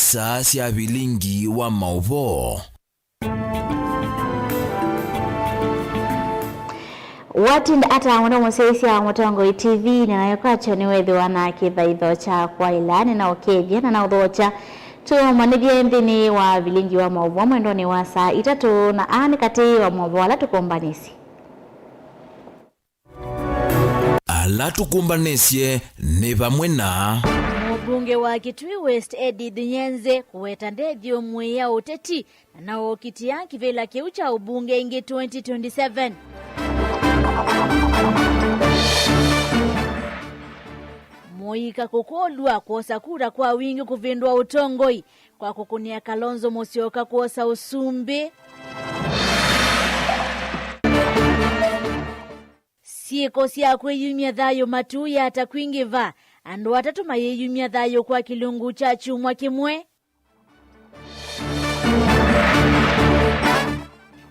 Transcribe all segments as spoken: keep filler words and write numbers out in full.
Saa sya vilingi wa maũvoo. Watinda ata mũno mũsyaĩĩsya wa Mũtongoi T V, na nayo kwakyo nĩwethĩwa na kĩthaitho kya kwaĩla, nĩnaũkethya na naũthokya tũmanĩthye nthĩnĩ wa vilingi wa maũvoo mwendonĩ wa saa itatũ, na aa nĩ katĩ wa maũvoo ala tũkũmbanĩsye. Ala tũkũmbanĩsye nĩ vamwe na. Mũmbunge wa Kitui West Edith Nyenze kũweta ndethyũmũĩa ũteti na naũkitĩa kĩvĩla kĩu kya ũmbunge ĩngĩ twenty twenty-seven. Mũika kũkũlw'a kwosa kura kwa wingĩ kũvĩndũa ũtongoi kwa kũkũnĩa Kalonzo Musyoka kwosa ũsumbĩ. Syĩko sya kwĩyumya thayũ matu yata kwingĩva, andũ atatũ mayĩyumya thayũ kwa kĩlungu kya kyumwa kĩmwe.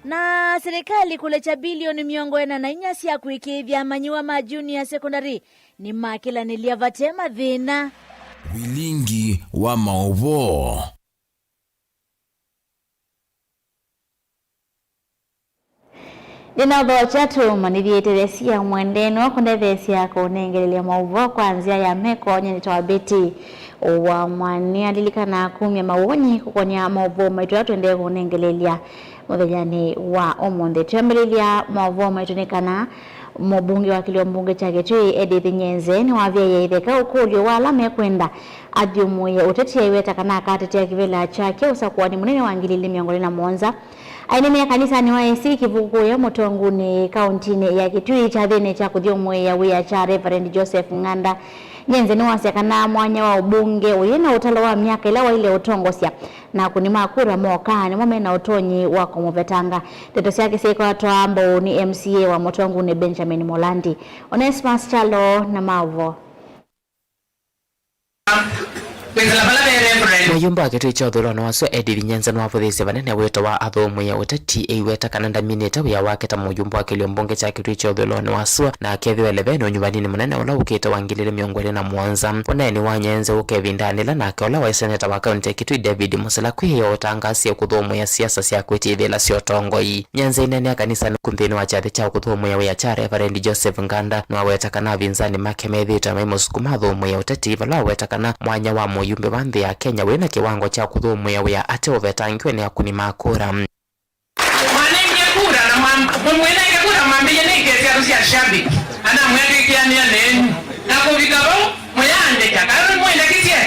Na silikalĩ kũlekya bilioni mĩongo ĩna na inya sya kũĩkĩĩthya amanyĩw'a ma junior secondary nĩmakĩlanĩlya vate mathĩna. Vilingi wa maũvoo. Nĩnaũthokya tũmanĩthye ĩtetheesya mwendeno kũndetheesya kũnengelelya maũvoo kwa nzĩa ya meko. Nyie nĩtawa Betty wa Mwania. Lilikana kumya mawoni kũkonĩa maũvoo maitũ ala tũendee kũnengelelya mũthenyanĩ wa ũmũnthĩ. Twĩambĩlĩlya maũvoo maitũ nĩ kana mũmbunge wa kĩlio mbunge kya Kitui Edith Nyenze nĩwavyaĩe itheka ũkũlyo wa ala mekwenda athyũmũĩe ũteti aiweta kana akatetea kĩvĩla kyake ũsakũanĩ mũnene wa ngili ilĩ mĩongo ĩlĩ na mũonza. Aineenea kanisanĩ wa A C Kĩvukũya Mũtongunĩ kaũntinĩ ya Kitui kyathĩnĩ kya kũthyũmũĩa wĩa kya Reverend Joseph Ng'anda. Nyenze nĩwasya kana mwanya wa ũmbunge ũyĩ na ũtalo wa myaka ĩla waĩle ũtongosya na akũni ma kura moka nĩmo mena ũtonyi wa kũmũvetanga. Ndeto syake syaikwatwa mbau nĩ M C A wa Mũtongunĩ Benjamin Molandi. Onesmus Kyalo na maũvoo. Kwĩsĩla vala ve Reverend. Mũyumba wa Kitui kya ũthũĩlonĩ wa sua Edith Nyenze nĩwavũthĩĩsye vanene wĩto wa athũmũĩa ũteti eiweta kana ndaminĩte wĩa wake ta mũyumba wa kĩlio mbunge kya Kitui kya ũthũĩlonĩ wa sua, na akethĩwa eleveni ũnyuvaninĩ mũnene ũla ũkĩte wa ngili ilĩ mĩongo ĩlĩ na mũonza. Ũneeni wa Nyenze ũka ĩvindanĩ ĩla nake ũla waĩ seneta wa kaunti ya Kitui David Musila kwĩyoo ũtangaasie kũthũmũĩa siasa sya kwĩtĩthĩla sya ũtongoi. Nyenze aineenea kanisanĩ ku nthĩnĩ wa kyathĩ kya kũthũmũĩa wĩa kya Reverend Joseph Nganda nĩwaweta kana avinzani make methĩĩtwe maimũsukuma athũmũĩe ũteti, vala waweta kana mwanya wa mũyumbe wa nthĩ ya Kenya wĩ na kĩwango kya kũthũmũĩa wĩa ate ũvetangiwe nĩ akũni ma kura. Mwanengie kura na mwam-, mũmwĩnenge kura mwambĩie nĩ ikesyatũ sya shabiki, anamwetĩkĩanĩa nenyu. Na kũvika vau, mũyaandĩka, kana nĩmwĩndekisye?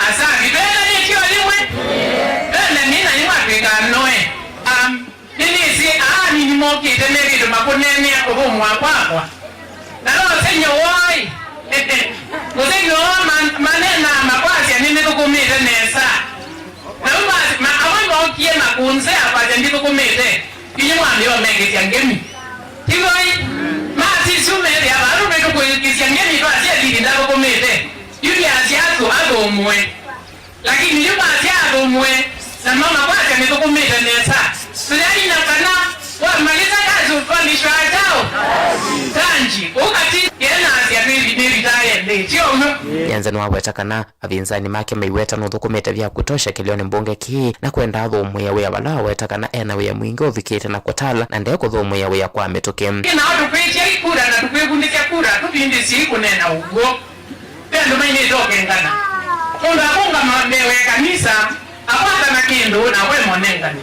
Asavi, twenda nĩkyo yĩmwe? Twenda nĩ na nĩmwatwĩka noe. Am, Nĩnĩsĩ aa anini mokĩte methĩĩtwe makũneenea kũthũmũa kwakwa. Na no ũsengy'o woo-ĩ. Ũsengy'o woo ma-, maneenaa makwasya nĩnĩthũkũmĩte nesa. Na yu mas-, ma-, amwe mookie makũnzea kwasya ndithũkũmĩte. Inyu mwambĩĩa ũmekĩsya ngemi. Tithoi, masisyu methĩa vandũ twĩtũkũĩkĩsya ngemi twasya Edith ndathũkũmĩte. Yu nĩasya athũ-, athũmũe. Lakini yu masya athũmũe, na mamakwasya nĩthũkũmĩte nesa. Tũyaina kana wamaliza kazi upandishwa chao? Tanji, ũkati, yenasya nĩvitaye nthĩ, sio ũmwe? Nyenze nĩwaweta kana avinzani make maiweta nũthũkũmĩte vya kutosha kĩlĩonĩ mbunge kĩĩ, na kwenda athũmũĩe wĩa vala waweta kana ena wĩa mwingĩ ũvikĩte na kũtala, na ndekũthũmũĩa wĩa kwa mĩtũkĩ. Nao tũkwĩtya ikura na tũkwĩvundĩsya kura, tũvindĩsye kũneena ũw'o. Ve andũ mainĩte ũkengana. Mũndũ akũngama mbee wa kanisa, akwatana kĩndũ, na we monengani.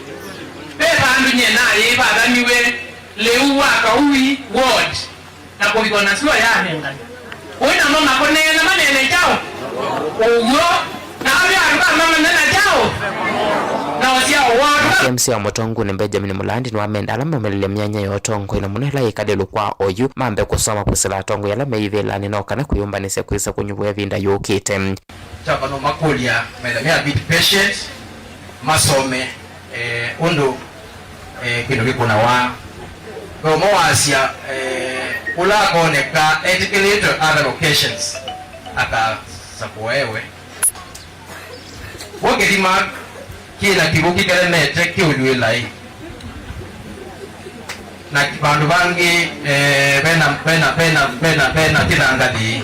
Ve vandũ nyie naĩ vathaniwe lĩu wa Kaui ward, na kũvikwa na sua yanengana. Ũĩ namo makũneena maneene kyaũ? Ũw'o. Na avyo andũ va mamanena kyaũ? Na ũsyao woo. Nake M C A wa Mũtongunĩ Benjamin Mulandi nĩwamenda ala maũmĩlĩlya myanya ya ũtongoi na mũno ĩla yĩkalĩlũ kwa oyu mambe kũsoma kwĩsĩla atongoi ala me ivĩlanĩ no kana kwĩyũmbanĩsya kwĩsa kũnyuvwa ĩvinda yũkĩte. Kyava no makũlya methane a bit patient, masome, eh, ũndũ, eh, kĩndũ kĩkũnawa. Ve ũmwe wasya, eh, ũla akoneka etĩkĩlĩtwe other locations, akasakũa ewe. W'o kĩthima kĩ na kĩw'ũ kĩkelemete kĩũlw'ĩla-ĩ, na vandũ vangĩ, eh, vena, vena, vena, vena, vena kĩthangathĩ,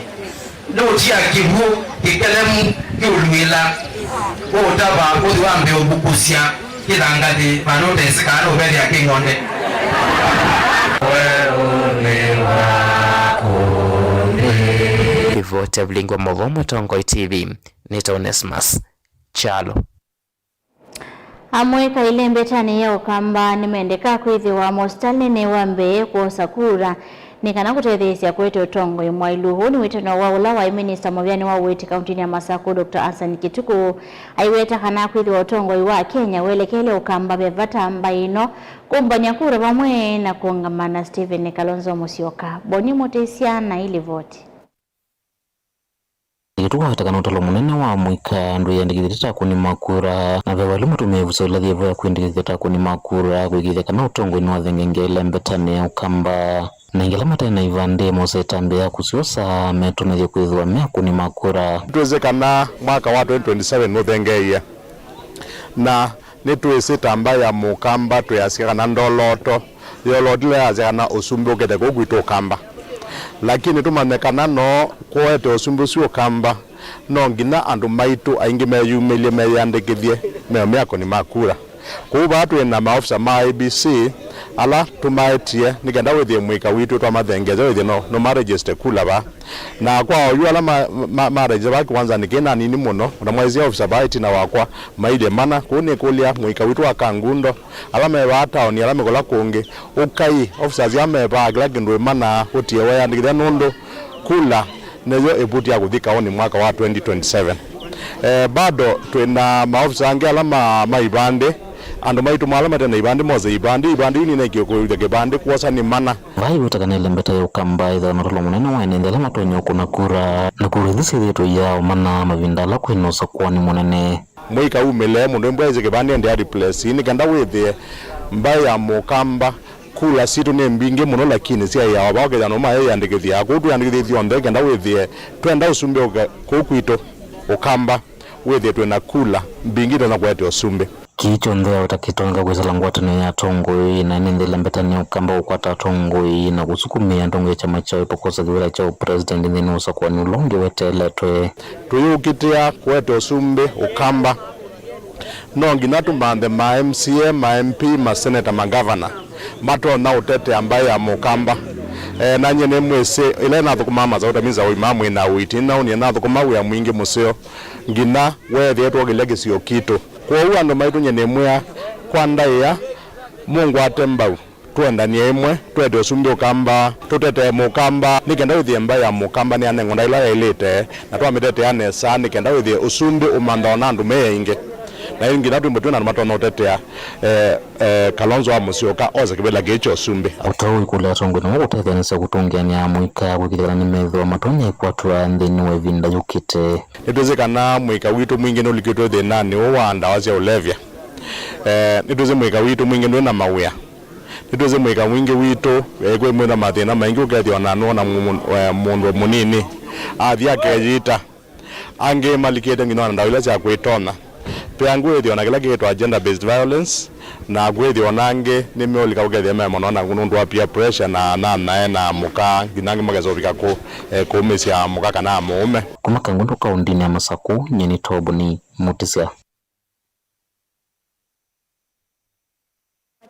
nũtia kĩw'ũ kĩkelemu kĩũlw'ĩla. Ũũtava ũthi wambe ũvukusya kĩthangathĩ vandũ ũtesĩ kana nũvethĩa kĩ ng'onde. Weũnĩ wa kũndĩ. Ripoti ya vilingi wa maũvoo Mũtongoi T V, nĩ ta Onesmus Kyalo. Amũika ilembetanĩ ya Ũkamba nĩmendekaa kwĩthĩwa mositalĩnĩ wa mbee kwosa kura nĩ kana kũtetheesya kũete ũtongoi mwaĩlu. Ũũ nĩ wĩtano wa ũla waĩ minista mũvĩanĩ wa ũiiti kauntinĩ ya Masakũ, Doctor Anson Kituku, aiweta kana kwĩthĩwa ũtongoi wa Kenya welekele Ũkamba, ve vata mbaĩ ĩno kũmbany'a kura vamwe na kũũngama na Stephen Kalonzo Musyoka. Boni Mũtĩsya na ĩ livoti. Ĩtuku wawetekana ũtalo mũnene wa mũika andũ ĩandĩkĩthya ta akũni ma kura, na ve valũ mũtũmĩa ĩvuso ĩla yĩvo ya kwĩandĩkĩthya ta akũni ma kura kũĩkĩĩthya kana ũtongoi nĩwathengengea ĩlembetanĩ ya Ũkamba. Na aingĩ ala mate na ivandĩ mose ĩtambya ya kũsyosa metonethye kwĩthĩwa me akũni ma kura. Twĩsĩ kana mwaka wa twenty twenty-seven nũthengeeie, na nĩtwĩsĩ ta mbaĩ ya Mũkamba twĩasya kana ndolooto yolotile yasya kana ũsumbĩ ũkĩte kũu kwitũ Ũkamba. Lakini tũmanye kana no kwoete ũsumbĩ ũsu Ũkamba, no nginya andũ maitũ aingĩ meyumĩlye meyĩandĩkĩthye meo me akũni ma kura. Kwoou vaa twĩ na maofisa ma I E B C ala tũmaetie nĩ kenda wĩthĩe mũika witũ twamathengeesya wĩthĩe no, no maregister kula vaa. Na kwa oyu ala ma, ma, maregister vaa kĩwanzanĩ kĩĩ na anini mũno, ona mwaisye ofisa vaa ĩtina wakwa, mailye mana. Kwoou nĩkũlya mũika witũ wa Kangundo, ala me vaa taoni, ala me kũla kũngĩ, ũkai, officers aa me vaa, kĩla kĩndũ ĩmanaa, ũtie weandĩkĩthya nũndũ kula nĩyo ĩvuti ya kũthi kaũnĩ mwaka wa twenty twenty-seven. Eh, bado twĩ na maofisa angĩ ala ma, ma ivandĩ, andũ maitũ ma ala mate na ivandĩ mose ivandĩ, ivandĩ yu nĩnekie kũĩvya kĩvandĩ kwosa nĩ mana. Vaa ĩweta kana ĩlembeta ya Ũkamba ĩthĩwa na ũtalo mũnene wa ene nthĩ ala matonya ũkũna kura, na kura ithi syĩthĩĩtwe iyaao mana mavinda ala kwĩ na ũsakũani mũnene. Mũika umĩle mũndũ ĩmbwa ĩsĩ kĩvandĩ ende a replace nĩ kenda wĩthĩe mbaĩ ya Mũkamba. Kula sitũ nĩ mbingĩ mũno, lakini syaĩawa vaa ũkethĩa no mayĩandĩkĩthya. Kũu twĩandĩkĩthye ithyonthe kenda wĩthĩe twenda ũsumbĩ ũke kũu kwitũ Ũkamba, wĩthĩe twĩ na kula mbingĩ itonya kũete ũsumbĩ. Kĩĩ kyonthe aweta kĩtonyeka kwĩsĩla ngwatanĩo ya atongoi na ene nthĩ ĩlembetanĩ ya Ũkamba kũkwata atongoi na kũsukumĩa atongoi a kyama kya Wiper kwosa kĩvĩla kya ũpresident nthĩnĩ wa ũsakũani ũla ũngĩ weteeletwe. Tũyĩũkitĩa kũete ũsumbĩ Ũkamba. No nginya tũmanthe ma M C A, ma M P, maseneta, magavana matonya ũtetea mbaĩ ya Mũkamba. E, na nyie nĩmwĩsĩ, ĩla nathũkũmaa Masakũ, ta minista wa ũima wa mwĩĩ na ũiiti, nĩnaũnie nathũkũma wĩa mwingĩ mũseo nginya weethĩa twokĩlya kĩsio kitũ. Kwoou andũ maitũ, nyie nĩmwĩa kwa ndaĩa, mũngwate mbau. Tũendanie ĩmwe, tũete ũsumbĩ Ũkamba, tũtetee Mũkamba, nĩ kenda wĩthĩe mbaĩ ya Mũkamba nĩyanengwa ndaĩa ĩla yaĩlĩte, na twamĩtetea nesa, nĩ kenda wĩthĩe ũsumbĩ ũmanthwa na andũ me aingĩ. Na ĩngĩ na twĩmbo twĩ na andũ matonya ũtetea, eh, eh, Kalonzo wa Musyoka ose kĩvĩla kĩĩ kya ũsumbĩ. Ũtao ũikũlya atongoi nĩmo kũtetheanĩsya kũtũngĩanĩa amũika kũĩkĩĩthya kana nĩmethĩwa matonya ĩkwatwa nthĩnĩ wa ĩvinda yũkĩte. Nĩtwĩsĩ kana mũika witũ mwingĩ nũlikĩtwe thĩnanĩ ũũ wa ndawa sya ũlevya. Eh, nĩtwĩsĩ mũika witũ mwingĩ ndwĩ na mawĩa. Nĩtwĩsĩ mũika mwingĩ witũ, eh, kwĩ mwĩna mathĩna maingĩ, ũkethĩa ona nũona mu-, eh, mũndũ mũnini athi akeyĩta. Angĩ malikĩte nginya ona ndawa ila sya kwĩtonya. Ve angĩ wĩthĩa ona kĩla kĩĩtwa gender based violence, na kwĩthĩa ona angĩ nĩmeũlika ũkethĩa me mũno na nũndũ wa peer pressure na nanae na mũka, nginya angĩ makesa ũvika kũ, eh, kũũmĩsya mũka kana mũũme. Kuma Kangundo kaũndĩnĩ ya Masakũ, nyie nĩ Toboni Mũtĩsya.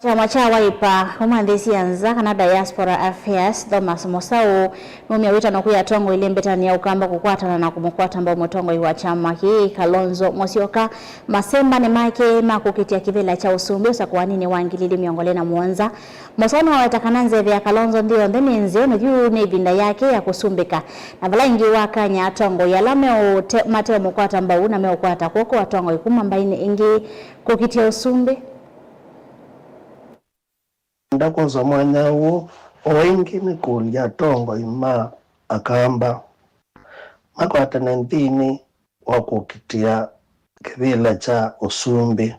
Kyama kya Wiper kuma nthĩ sya nza kana Diaspora Affairs, Thomas Mũsaũ, nũmya wĩtano kwĩ atongoi ĩlembetanĩ ya Ũkamba kũkwatana na kũmũkwata mbau mũtongoi wa kyama kĩĩ, Kalonzo Musyoka, masembanĩ make ma kũkitĩa kĩvĩla kya ũsumbĩ ũsakũaninĩ wa ngili ilĩ mĩongo ĩlĩ na mũonza. Mũsaũ nĩwaweta kana nzeve ya Kalonzo nthĩ yonthe nĩ nzeo, na yu nĩ ĩvinda yake ya kũsumbĩka. Na vala ĩngĩ wakany'a atongoi ala meũte-, mateũmũkwata mbau na meũkwata kw'oko atongoi kuma mbaĩnĩ ingĩ kũkitĩa ũsumbĩ. Nenda kwosa mwanya ũũ o ĩngĩ nĩkũlya atongoi ma Akamba makwatane nthĩnĩ wa kũkitĩa kĩvĩla kya ũsumbĩ.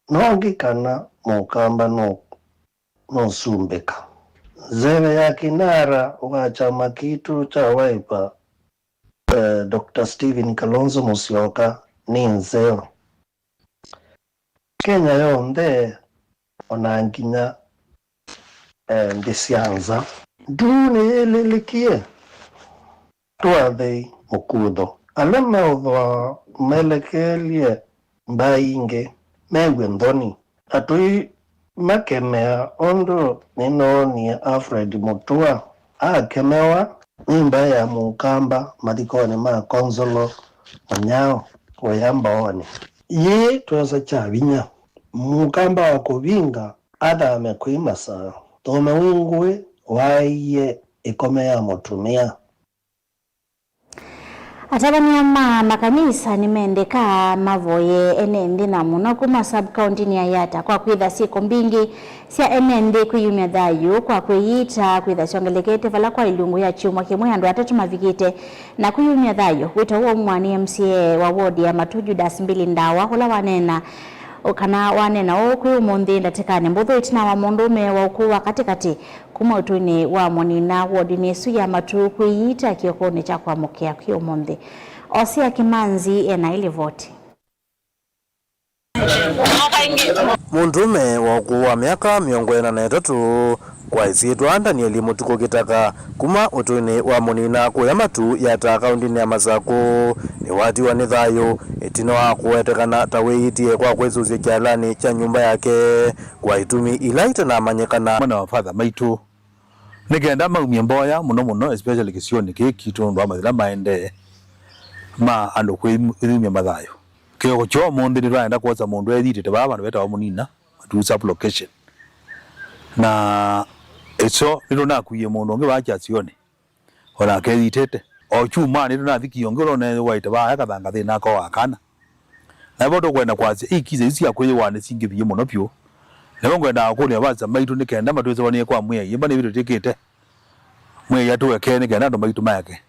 Nongi kana Mũkamba nũ-, nũsumbĩka. Nzeve ya kinara wa kyama kitũ kya Wiper, eh, Doctor Stephen Kalonzo Musyoka nĩ nzeo. Kenya yonthe, o na nginya, eh, nthĩ sya nza. Nduu nĩyĩlĩlĩkie, tũathei mũkutho. Ala meũthwa melekelye mbaĩ ingĩ mew'e nthoni. Atũi makemea ũndũ nĩnoonie Alfred Mutua akemewa nĩ mbaĩ ya Mũkamba mathikonĩ ma Konsolo Mũnyao kũya Mbooni. Yĩĩ twesa kya vinya Mũkamba wa kũvinga athame kwĩ Masaa. Thome wĩ ngũĩ waaie ĩkome ya mũtumĩa. Atavany'a ma makanisa nĩmendekaa mavoye ene nthĩ na mũno kuma sub-county-nĩ ya Yatta kwa kwĩtha syĩko mbingĩ sya ene nthĩ kwĩyumya thayũ kwa kwĩyĩta kwĩtha syongelekete vala kwa ilungu ya kyumwa kĩmwe andũ atatũ mavikĩte na kwĩyumya thayũ. Wĩto ũũ waumwa nĩ M C A wa ward ya Matu Judas Mbili Ndawa ũla waneena kana waneena ũũ kwĩ ũmũnthĩ ndatĩkanĩ mbũthũ ĩtina wa mũndũũme wa ũkũũ wa katĩkatĩ kuma ũtũinĩ wa Mũnina wodinĩ ĩsu ya Matu kwĩyĩta kĩokonĩ kya kwamũkĩa kwĩ ũmũnthĩ. Osia Kĩmanzi ena ĩlivoti. Mũndũũme wa ũkũũ wa myaka mĩongo ĩna na ĩtatũ kwa ĩsyĩtwa Danieli Mũtukũ Kĩtaka kuma ũtũinĩ wa Mũnina kũya Matu Yatta kaũndĩnĩ ya Masakũ nĩwatiwa nĩ thayũ ĩtina wa kũwetekana ta wĩyĩtie kwa kwĩsũsya kyalanĩ kya nyũmba yake kwa itumi ila itanamanyĩkana. Mwana wa father maitũ, nĩ kenda maumie mboya mũno mũno, especially kĩsionĩ kĩĩ kitũ, ũndũ wa mathĩna maendee ma andũ kwĩyumya mathayũ. Kĩoko kya ũmũnthĩ nĩtwaenda kwosa mũndũ ethitĩte vaa vandũ vetawa Mũnina, Matu sub-location. Na ĩsyo nĩtũnakuie mũndũ ũngĩ vaa kyasionĩ. O nake eyitĩte. O kyumwa nĩtũnathikie ũngĩ ũla ũneewaĩte vaa akathanga thĩna ako wa kana. Na vo tũkwenda kwasya, ii kisa isu sya kwĩyĩwa nĩsingĩvie mũno vyũ. Nĩvo ngwendaa kũkũlya vasa maitũ nĩ kenda matwĩsũvanĩe kwa Mwĩai, ĩmba nĩvĩ tũtĩkĩte Mwĩai atũekee nĩ kenda andũ maitũ maeke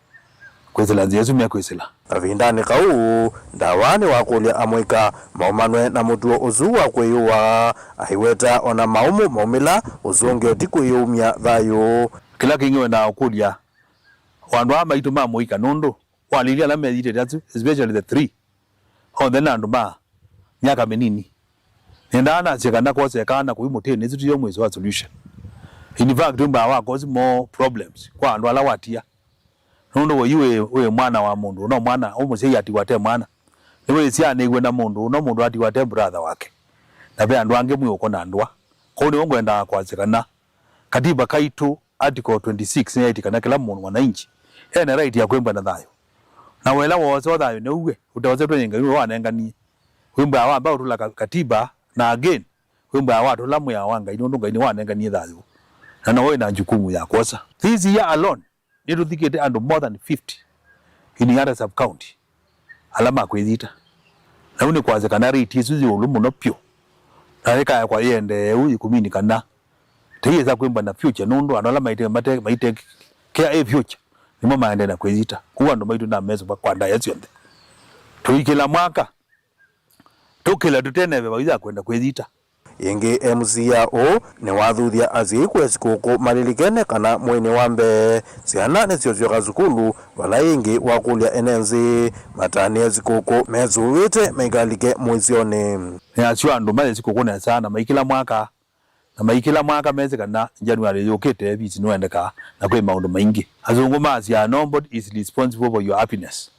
kwĩsĩla nzĩa ĩsu mekwĩsĩla. Kavindanĩ kau, Ndawa nĩwakũlya amũika maumanwe na mũtuo ũsu wa kwĩyũaa, aiweta o na maũmũ maumĩla ũsu ũngĩ ũti kwĩyũmya thayũ. Kĩla kĩngĩ wendaa kũkũlya, o andũ aa maitũ ma mũika, nũndũ walĩlye ala meyitĩte asu, especially the three, onthe nĩ andũ ma myaka mĩnini. Nĩndaa nasye kana kwosa ĩkana kũu mũtĩnĩ, ĩsu tiyo mwĩso wa solution. In fact, wĩmbaa wa cause more problems kwa andũ ala watia. Nũndũ we yu wĩ, wĩ mwana wa mũndũ, no mwana, ũ mũsyai atiwa ate mwana. Nĩwĩsyaanĩw'e na mũndũ, no mũndũ atiwa ate brother wake. Na ve andũ angĩ mwĩ ũko na ndũa. Kwoou nĩw'o ngwendaa kwasya kana katiba kaitũ, article twenty-six, nĩyaĩtye kana kĩla mũndũ mwananchi ena right ya kwĩmbwa na thayũ. Na wela woosa thayũ nĩuwe, ũteosetwe nĩ Ngai, nĩwe wanenganie. Wĩmbaa wamba ũtũla ka-, katiba, na again, wĩmbaa watũla mwĩao wa Ngai, nũndũ Ngai nĩwanenganie thayũ. Na nowe wĩ na jukumu ya kwosa. This year alone, nĩtũthikĩte andũ more than fifty in Yatta sub-county ala makwĩyita. Na yu nĩ kwasya kana rate ĩsu yĩ ĩũlũ mũno vyũ. Na ĩkaekwa yĩendee ũu ĩkumini kana tĩyĩsa kwĩmbwa na future, nũndũ andũ ala maite, mate, maite care ĩ future nĩmo maendee na kwĩyita. Kwoou andũ maitũ namesũva kwa ndaĩa syonthe. Tũikĩla mwaka, tũkĩla tũte na ĩveva ya kwenda kwĩyita. Ĩngĩ M C A ũũ nĩwathuthya asyai kũya sikũkũ malilikene kana mweinĩ wa mbee syana nĩsyosyoka sukulu, vala ĩngĩ wakũlya ene nzĩ matanĩe sikũkũ mesũvĩte maikalike mũisyonĩ. Nĩasyo andũ maye sikũkũ nesa na maikĩla mwaka, na maikĩla mwaka mesĩ kana January yũkĩte visi nĩwendekaa na kwĩ maũndũ maingĩ. Asũngũ masyaa, "Nobody is responsible for your happiness."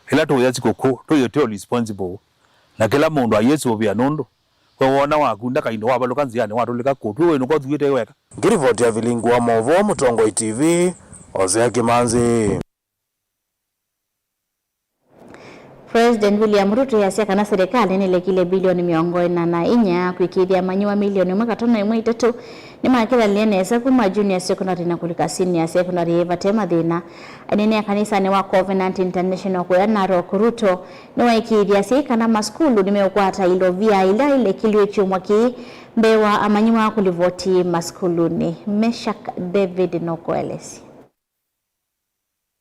Ĩla tũũya sikũkũ, tũyĩteo responsible, na kĩla mũndũ ayĩsũvĩa nũndũ we woona wakunda kaindo wavalũka nzĩanĩ watũlĩka kũtw'ĩ wĩnũka ũthuĩte weka. Ngĩrivoti ya Vilingi wa Maũvoo, Mũtongoi T V, Osea Kĩmanzi. President William Ruto easya kana serikali nĩlekile bilioni mĩongo ĩna na inya kwĩkĩĩthya amanyĩw'a milioni ĩmwe katono ĩmwe itatũ nĩmakĩthalile nesa kuma junior secondary na kũlika senior secondary vate mathĩna. Aineenea kanisanĩ wa Covenant International kũya Narok, Ruto nĩwaĩkĩĩthya asyai kana masukulu nĩmeũkwata ilovia ila ilekilw'e kyumwa kĩĩ mbee wa amanyĩw'a kũlivoti masukulunĩ. Meshak David nũkũelesya.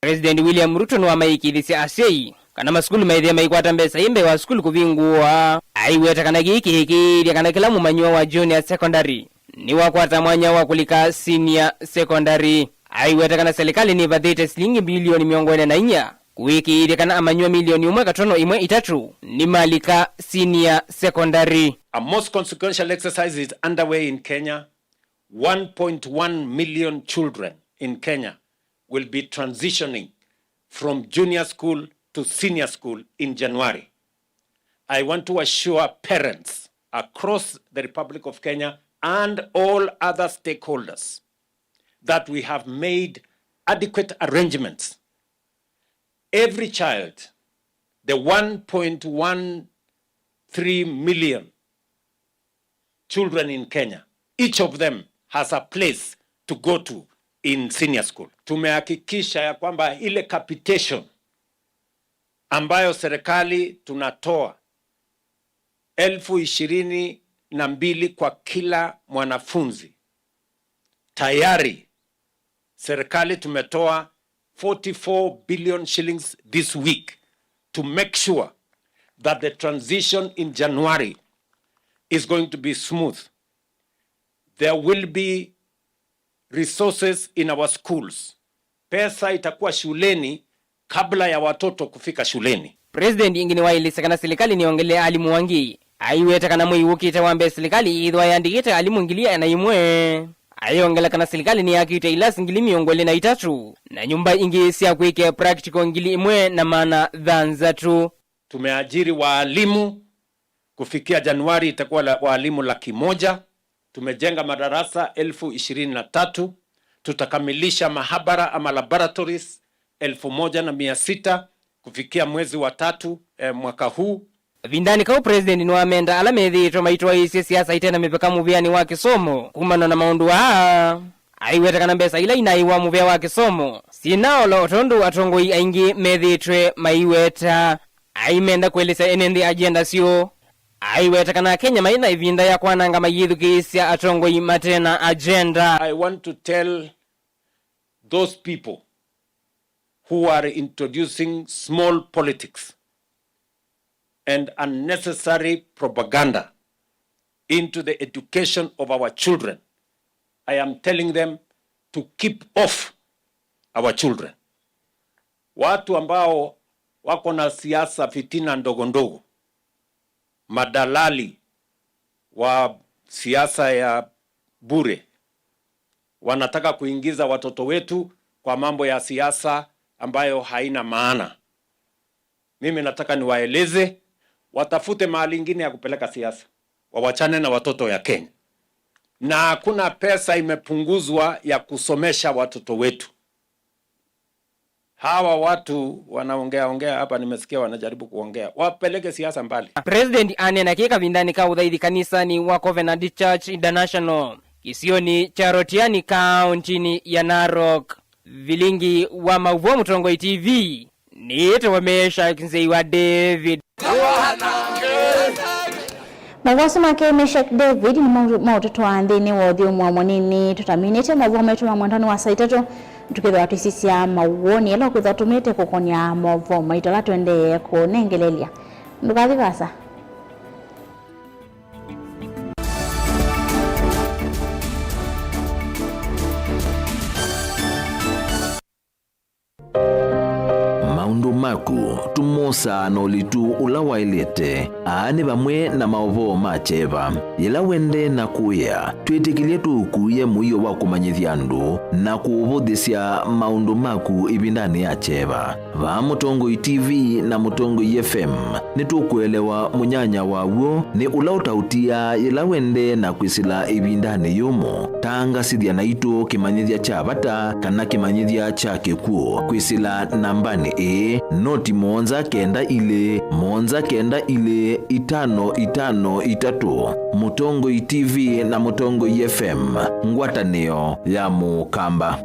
President William Ruto nĩwamaĩkĩĩthisye asyai kana masukulu maĩthĩe maikwata mbesa ii mbee wa sukulu kũvingũwa. Aiweta kana kĩĩ kĩĩkĩĩthya kana kĩla mũmanyĩw'a wa junior secondary nĩwakwata mwanya wa kũlika senior secondary. Aiweta kana silikalĩ nĩvathĩte silingi mbilioni mĩongo ĩna na inya kũĩkĩĩthya kana amanyĩw'a milioni ĩmwe katono ĩmwe itatũ nĩmalika senior secondary. A most consequential exercise is underway in Kenya. One point one million children in Kenya will be transitioning from junior school to senior school in January. I want to assure parents across the Republic of Kenya and all other stakeholders that we have made adequate arrangements. Every child, the one point one three million children in Kenya, each of them has a place to go to in senior school. Tumehakikisha ya kwamba ile capitation ambayo serikali tunatoa elfu ishirini na mbili kwa kila mwanafunzi, tayari serikali tumetoa forty-four billion shillings this week to make sure that the transition in January is going to be smooth. There will be resources in our schools. Pesa itakuwa shuleni kabla ya watoto kufika shuleni. President ĩngĩ nĩwaĩlĩsye kana silikalĩ nĩyongele alimũ angĩ. Aiweta kana mwei wũkĩte wa mbee silikalĩ ĩthĩwa yandĩkĩte alimũ ngili ĩana na ĩmwe. Ayongela kana silikalĩ nĩyakĩte ilasi ngili mĩongo ĩlĩ na itatũ na nyũmba ingĩ sya kwĩkĩa practical ngili ĩmwe na maana thanthatũ. Tumeajiri waalimu. Kufikia Januari itakuwa la, waalimu laki moja. Tumejenga madarasa elfu ishirini na tatu. Tutakamilisha mahabara ama laboratories elfu moja na mia sita kufikia mwezi wa tatu, eh, mwaka huu. Kavindanĩ kau, President nĩwamenda ala methĩĩtwe maitwaĩĩsye siasa ite na mĩvaka mũvĩanĩ wa kĩsomo kumana na maũndũ aa. Aiweta kana mbesa ila inaĩwa mũvĩa wa kĩsomo syĩnaola o tondũ atongoi aingĩ methĩĩtwe maiweta. Aimenda kũelesya ene nthĩ agenda syoo. Aiweta kana Akenya mai na ĩvinda ya kwananga mayĩthukĩĩsya atongoi mate na agenda. I want to tell those people who are introducing small politics and unnecessary propaganda into the education of our children, I am telling them to keep off our children. Watu ambao wako na siasa fitina ndogo ndogo, madalali wa siasa ya bure, wanataka kuingiza watoto wetu kwa mambo ya siasa ambayo haina maana. Mimi nataka niwaeleze, watafute mahali ingine ya kupeleka siasa, wawachane na watoto ya Kenya. Na hakuna pesa imepunguzwa ya kusomesha watoto wetu. Hawa watu wanaongea ongea hapa, nimesikia wanajaribu kuongea. Wapeleke siasa mbali. President aneena kĩĩ kavindanĩ ka ũthaithi kanisanĩ wa Covenant Church International kĩsionĩ kya Rotiani, kaũntĩnĩ ya Narok. Vilingi wa maũvoo Mũtongoi T V, nĩĩtawa Meshack Nzei wa David. Maũvoo asu make Meshack David nĩmo maũtũtwaa nthĩnĩ wa ũthyũmũo mũnini. Tũtaminĩte maũvoo maitũ ma mwendonĩ wa saa itatũ, tũkĩthĩwa twĩsisya mawoni ala ũkwĩthwa ũtũmĩte kũkony'a maũvoo maitũ ala tũendee kũnengelelya. Ndũkathi vaasa. Maũndũ maku tũmosaa na ũlitu ũla waĩlĩte. Aa nĩ vamwe na maũvoo ma kyeva. Yĩla wendee na kũĩa, twĩtĩkĩlye tũũkuĩe mũio wa kũmanyĩthya andũ na kũũvũthĩsya maũndũ maku ĩvindanĩ ya kyeva. Vaa Mũtongoi T V na Mũtongoi F M, nĩtũkũelewa mũnyanya wa w'o nĩ ũla ũtaũtiaa yĩla wendee na kwĩsĩla ĩvindanĩ yũmũ. Tangasĩthya naitũ kĩmanyĩthya kya vata kana kĩmanyĩthya kya kĩkw'ũ kwĩsĩla nambanĩ ĩĩ, noti mũonza kenda ilĩ, mũonza kenda ilĩ, itano itano itatũ. Mũtongoi T V na Mũtongoi F M, ngwatanĩo ya Mũkamba.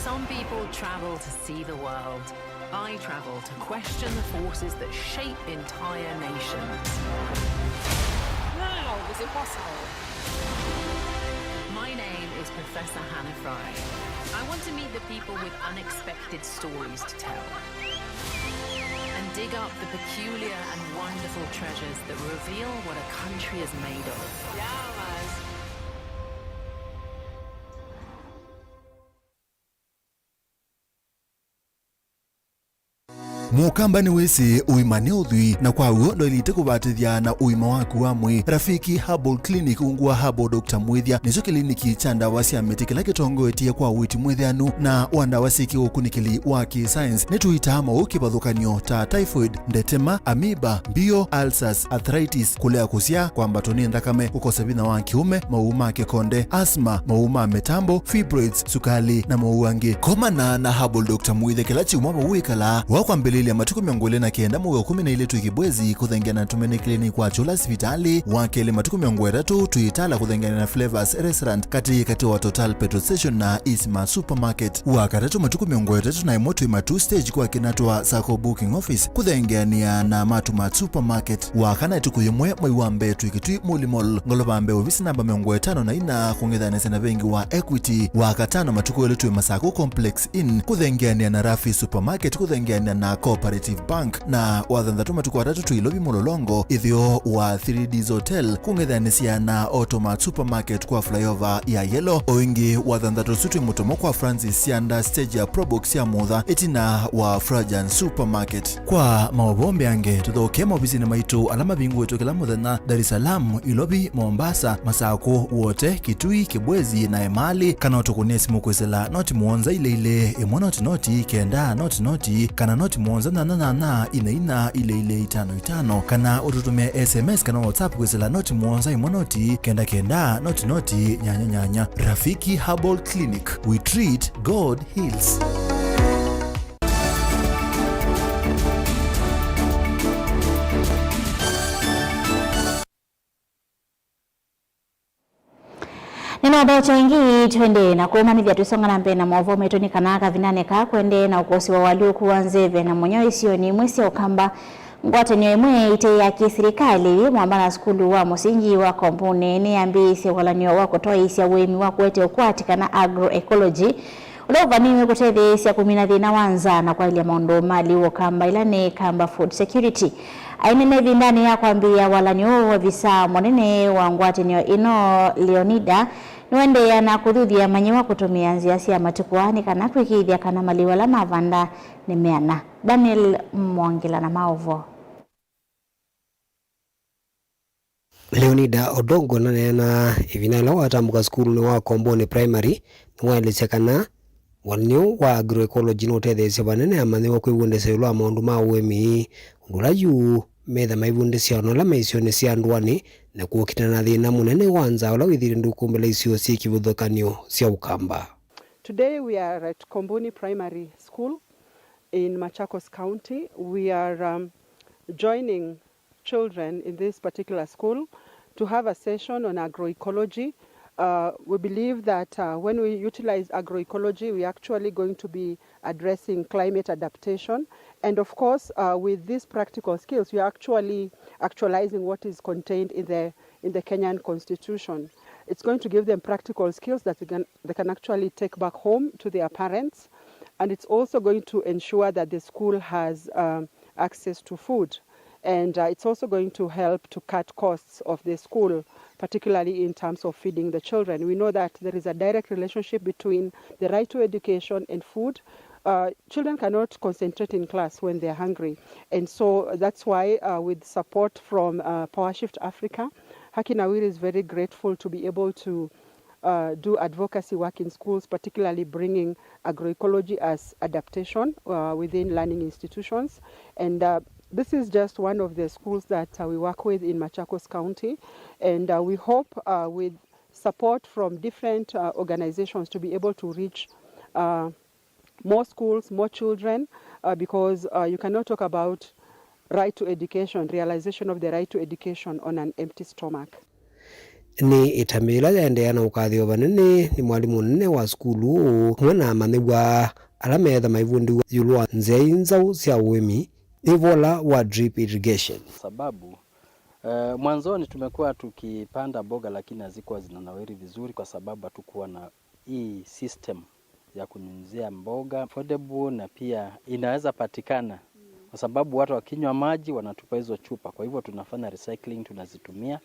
Some people travel to see the world. I travel to question the forces that shape entire nations. How is it possible? My name is Professor Hannah Fry. I want to meet the people with unexpected stories to tell and dig up the peculiar and wonderful treasures that reveal what a country is made of. Yeah, man. Mũkamba nĩwĩsĩ ũima nĩ ũthwii, na kwa w'o ndwaĩlĩte kũvatĩthya na ũima waku wa mwĩĩ. Rafiki Herbal Clinic, ungu wa Herbal Doctor Mwĩthya, nĩkyo kĩliniki kya ndawa sya mĩtĩ kĩla kĩtongoetye kwa ũiiti mwĩtheanu na wa ndawa syĩ kĩũkunĩkĩli wa kĩ-science. Nĩtũitaa maũũ kĩvathũkany'o ta typhoid, ndetema, amoeba, mbio, ulcers, arthritis, kũlea kũsyaa, kwambatwa nĩ nthakame, kũkosa vinya wa kĩũme, maũũ ma kĩkonde, asthma, maũũ ma mĩtambo, fibroids, sukali, na maũũ angĩ. Komana na Herbal Doctor Mwĩthya kĩla kyumwa vau wĩkalaa. Wa kwambĩlĩlya matukũ mĩongo ĩlĩ na kenda mwei wa kũmi na ilĩ twĩ Kibwezi kũthengeana na Tumaini Clinic wa Kyũla sivitalĩ. Wa kelĩ matukũ mĩongo ĩtatũ twĩ Itala kũthengeana na Flavors Restaurant katĩ katĩ wa Total Petrol Station na Isma Supermarket. Wa katatũ matukũ mĩongo ĩtatũ na ĩmwe twĩ Matuu Stage kwa Kinatwa Sacco Booking Office kũthengeanĩa na Matumat Supermarket. Wa kana ĩtukũ yĩmwe mwei wa mbee twĩ Kitui Muli Mall, ngolova mbee ovisi namba mĩongo ĩtano na ina kũng'ethanĩsya na vengi wa Equity. Wa katano matukũ elĩ twĩ Masaku Complex Inn kũthengeanĩa na Rafi Supermarket kũthengeanĩa na Cooperative Bank. Na wa thanthatũ matukũ atatũ twĩ Ilovi Mũlolongo, ĩtheo wa Three Ds Hotel kũng'ethanĩsya na Automat Supermarket kwa flyover ya Yellow. O ĩngĩ wa thanthatũ ũsu twĩ Mũtomo kwa Francis Sianda stage ya Probox ya Mutha ĩtina wa Frajan Supermarket. Kwa maũvoo mbeange, tũthokee maovisinĩ maitũ ala mavingũĩtwe kĩla mũthenya Dar es Salaam, Ilovi, Mombasa, Masakũ, Wote, Kitui, Kibwezi, na Emali, kana ũtũkũnĩe simũ kwĩsĩla noti mũonza ilĩ ilĩ, ĩmwe noti noti, kenda noti noti, kana noti mũonza nyanya nyanya, ina ina, ilĩ ilĩ, itano itano, kana ũtũtũmĩe S M S kana WhatsApp kwĩsĩla noti mũonza ĩmwe noti, kenda kenda, noti noti, nyanya nyanya. Rafiki Herbal Clinic, we treat, God heals. Nĩnathokya ĩngĩ, twendee na kũmanyĩthya twĩsonga na mbee na maũvoo maitũ nĩ kana kavindanĩ kaa kũendee na ũkũsĩ wa ũalyũku wa nzeve na mũnyao isionĩ imwe sya Ũkamba. Ngwatanĩo ĩmwe ĩte ya kĩ-silikalĩ yĩ mwamba na sukulu wa mũsingi wa Kombunĩ nĩyambĩĩisye walany'o wa kũtwaĩĩsya ũĩmi wa kũete ũkwati kana agroecology, ũla ũvanĩĩwe kũtetheesya kũmina thĩna wa nzaa na kwaĩlya maũndũ ma lĩu Ũkamba, ĩla nĩ Kamba Food Security. Ainene ĩvindanĩ ya kwambĩĩa walany'o ũũ, ovisaa mũnene wa ngwatanĩo ĩno, Leonida, nĩũendeea na kũthuthya amanyĩw'a kũtũmĩa nzĩa sya matukũ aa nĩ kana kwĩkĩĩthya kana malĩu ala mavanda nĩmeana. Daniel Mwongela na maũvoo. Leonida Odongo naneena ĩvinda ĩla watambũka sukulunĩ wa Komboni Primary, nĩwaelesya kana walany'o wa agroecology nũtetheesya vanene amanyĩw'a kwĩvundĩsya ĩũlũ wa maũndũ ma ũĩmi, ũndũ ũla yu metha maivundĩsya ona ala me isionĩ sya ndũanĩ na kũkitana na thĩna mũnene wa nzaa ũla wĩthĩĩtwe ndũkũmbĩla isio syĩ kĩvathũkany'o sya Ũkamba. Today we are at Komboni Primary School in Machakos County. We are, um, joining children in this particular school to have a session on agroecology. Uh, we believe that, uh, when we utilize agroecology, we are actually going to be addressing climate adaptation. And of course, uh, with these practical skills, we are actually actualizing what is contained in the, in the Kenyan Constitution. It's going to give them practical skills that they can, they can actually take back home to their parents. And it's also going to ensure that the school has, um, access to food. And, uh, it's also going to help to cut costs of the school, particularly in terms of feeding the children. We know that there is a direct relationship between the right to education and food. Uh, children cannot concentrate in class when they're hungry. And so that's why, uh, with support from, uh, PowerShift Africa, Haki Nawiri is very grateful to be able to, uh, do advocacy work in schools, particularly bringing agroecology as adaptation, uh, within learning institutions. And, uh, this is just one of the schools that, uh, we work with in Machakos County. And, uh, we hope, uh, with support from different, uh, organizations to be able to reach, uh, more schools, more children, uh, because, uh, you cannot talk about right to education, realization of the right to education on an empty stomach. Nĩ ĩtambya ĩla yaendeea na ũkathĩwa vanene nĩ mwalimũ mũnene wa sukulu ũũ, hamwe na amanyĩw'a ala meetha maivundĩw'a ĩũlũ wa nzĩa ii nzaũ sya ũĩmi, nĩ vola wa drip irrigation. Sababu, eh, mwanzoni tumekuwa tukipanda mboga lakini hazikuwa zinanawiri vizuri kwa sababu hatukuwa na hii system ya kunyunyizia mboga affordable na pia inaweza patikana, kwa sababu watu wakinywa maji wanatupa hizo chupa. Kwa hivyo tunafanya recycling, tunazitumia,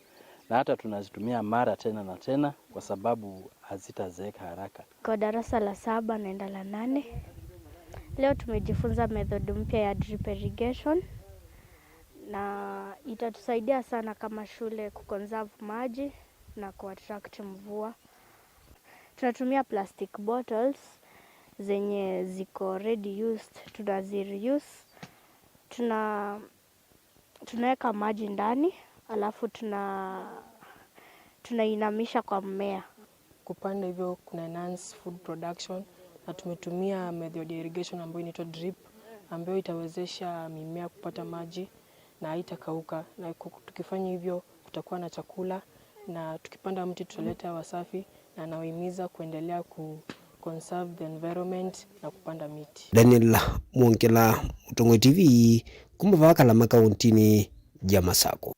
na hata tunazitumia mara tena na tena kwa sababu hazitazeeka haraka. Kwa darasa la saba naenda la nane. Leo tumejifunza method mpya ya drip irrigation na itatusaidia sana kama shule kuconserve maji na kuattract mvua. Tunatumia plastic bottles zenye ziko ready used, tunazi reuse. Tuna tunaweka maji ndani, alafu tuna tunainamisha kwa mmea. Kupanda hivyo kuna enhance food production, na tumetumia method ya irrigation ambayo inaitwa drip, ambayo itawezesha mimea kupata maji na haitakauka, na ku- tukifanya hivyo kutakuwa na chakula, na tukipanda mti tutaleta hewa safi, na nawahimiza kuendelea ku conserve the environment na kupanda miti. Daniel Mwongela, Mũtongoi T V, kuma vaa Kalama, kauntinĩ ya Masako.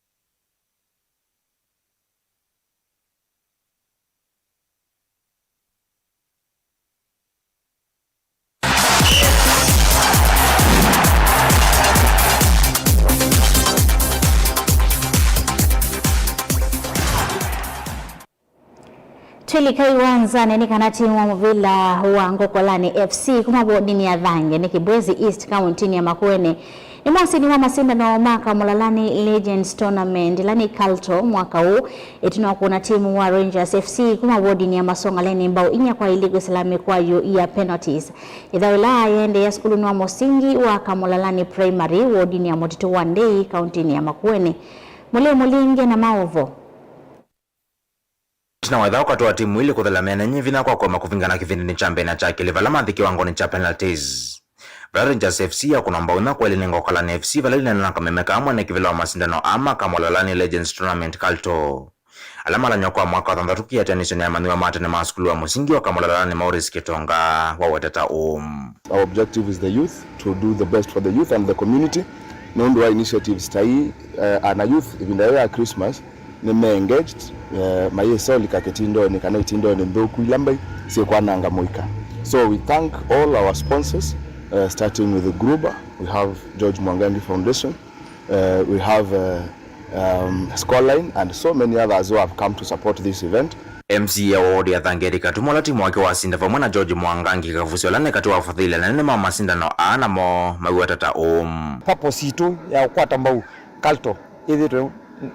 Twĩlika iwanzanĩ nĩ kana timu wa mũvĩla wa Ngokolani F C kuma wodinĩ ya Thange nĩ Kibwezi East kauntinĩ ya Makueni nĩ mwasini wa masindano ma Kamulalani Legends Tournament ĩla nĩ Kalto mwaka ũũ, ĩtina wa kũna timu wa Rangers F C kuma wodinĩ ya Masongaleni mbao inya kwa ilĩ kwĩsĩla mĩkwayũ ya penalties. Ĩthaũ ĩla yaendeea sukulunĩ wa mũsingi wa Kamulalani Primary wodinĩ ya Mũtitũ wa Ndei kauntinĩ ya Makueni. Mũlĩ Mũlinge na maũvo. Ĩtina wa ĩthaũ katĩ wa timu ilĩ kũthela mĩanenyi vinya kwa kũema kũvingana kĩvindinĩ kya mbee na kya kelĩ vala mathi kĩwangonĩ kya penalties. Vala Rangers F C yakũnwa mbao inya kwa ilĩ nĩ Ngokolani F C vala ineena na kameme ka mwene kĩvĩla wa masindano aa ma Kamulalani Legends Tournament Kalto. Ala malanywa kwa mwaka wa thanthatũ kĩatĩanĩsyo nĩ amanyĩw'a ma tene ma sukulu wa mũsingi wa Kamulalani Maurice Kĩtonga waweteta ũũ. Our objective is the youth, to do the best for the youth and the community. Nũndũ wa initiatives ta ii, eh, ana youth ĩvinda yĩĩ ya Christmas nĩ me engaged, eh, mayĩsa ũlika kĩtindonĩ kana itindonĩ nthũku ila mbai syĩkwananga mũika. So we thank all our sponsors, eh, starting with the Gruber, we have George Mwangangi Foundation, eh, we have, eh, um, Scoreline and so many others who have come to support this event. M C A wa wodi ya Thange Eric Atuma, ũla timu wake wasinda vamwe na George Mwangangi Kavusya, ũla nĩ katĩ wa afadhili anene ma masindano aa namo maiweta ta ũũ. Purpose yitũ ya kũkwata mbau Kalto ĩthĩtwe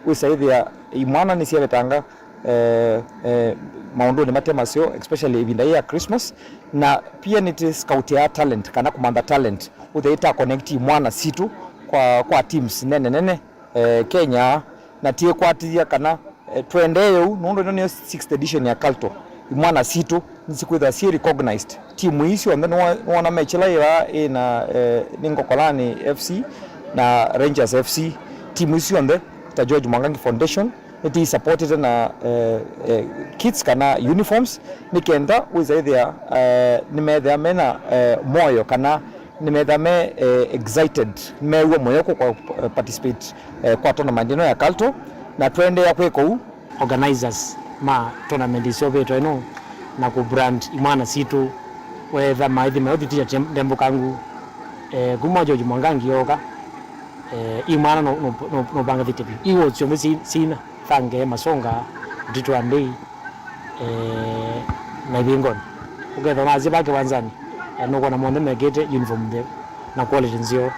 wĩsa ĩthĩa imwana nĩsyavetanga, eh, eh, maũndũnĩ mate maseo, especially ĩvinda yĩĩ ya Christmas, na pia nĩtĩ scout ya talent kana kũmantha talent ũthĩa ĩta connect imwana sitũ kwa, kwa teams nene nene, eh, Kenya, na tiĩkwatĩthya kana, eh, tũendee ũu, nũndũ ĩno nĩyo sixth edition ya Kalto. Imwana sitũ nĩsikwĩthwa syĩ recognized. Timu ii syonthe nĩwo-, nĩwona mechila yĩla ĩna, eh, nĩ Ngokolani F C na Rangers F C. Timu ii syonthe ta George Mwangangi Foundation nĩtĩisupportĩte na, eh, eh, kits kana uniforms nĩ kenda wĩsa ĩthĩa, eh, nĩmethĩa mena, eh, moyo kana nĩmethĩa me, eh, excited, meew'a mũyo kũ-, kwa, eh, participate, eh, kwa tournament ĩno ya Kalto, na tũendeea kwĩka ũu. Organizers ma tournament ĩseũvĩtwe ĩno na kũ brand imwana sitũ, weetha maithi meũthitĩtya ndembũkangu, eh, kuma George Mwangangi yooka, eh, imwana no, no, no, nũvangĩthĩtye vyũ. Iwo syonthe si-, sina Thange, Masonga, Mũtitũ wa Ndei, eh, na ivingoni. Ũkethwa nasye va kĩwanzanĩ, eh, nũkwona monthe mekĩte uniform ntheu na quality nzeo,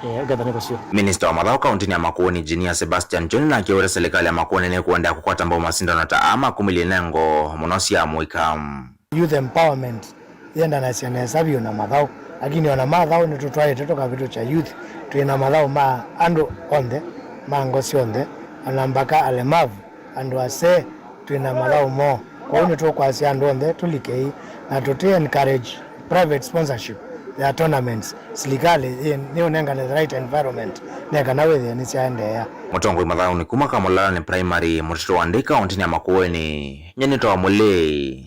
eh, ũkethwa nĩ kũseo. Minista wa mathaũ kauntinĩ ya Makueni, Engineer Sebastian John, nake wĩta silikalĩ ya Makueni nĩkũendeea kũkwata mbau masindano ta aa ma kumĩlya inengo mũno sya mũika. Youth empowerment yĩendanasya nesa vyũ na mathaũ, lakini ona mathaũ nĩtũtwaĩte tũkavĩtũkya youth. Twĩ na mathaũ ma andũ onthe, ma ngo syonthe, ona mbaka alemavu, andũ asee, twĩ na mathaũ moo. Kwoou nĩtũkwasya andũ onthe tũlikei na tũtĩ encourage private sponsorship ya tournaments. Silikalĩ yĩ nĩũnengane the right environment nĩ kana wĩthĩe nĩsyaendeea. Mũtongoi mathaũnĩ kuma Kamulalani Primary, Mũtitũ wa Ndei, kauntinĩ ya Makueni, nyie nĩtawa Mũlĩi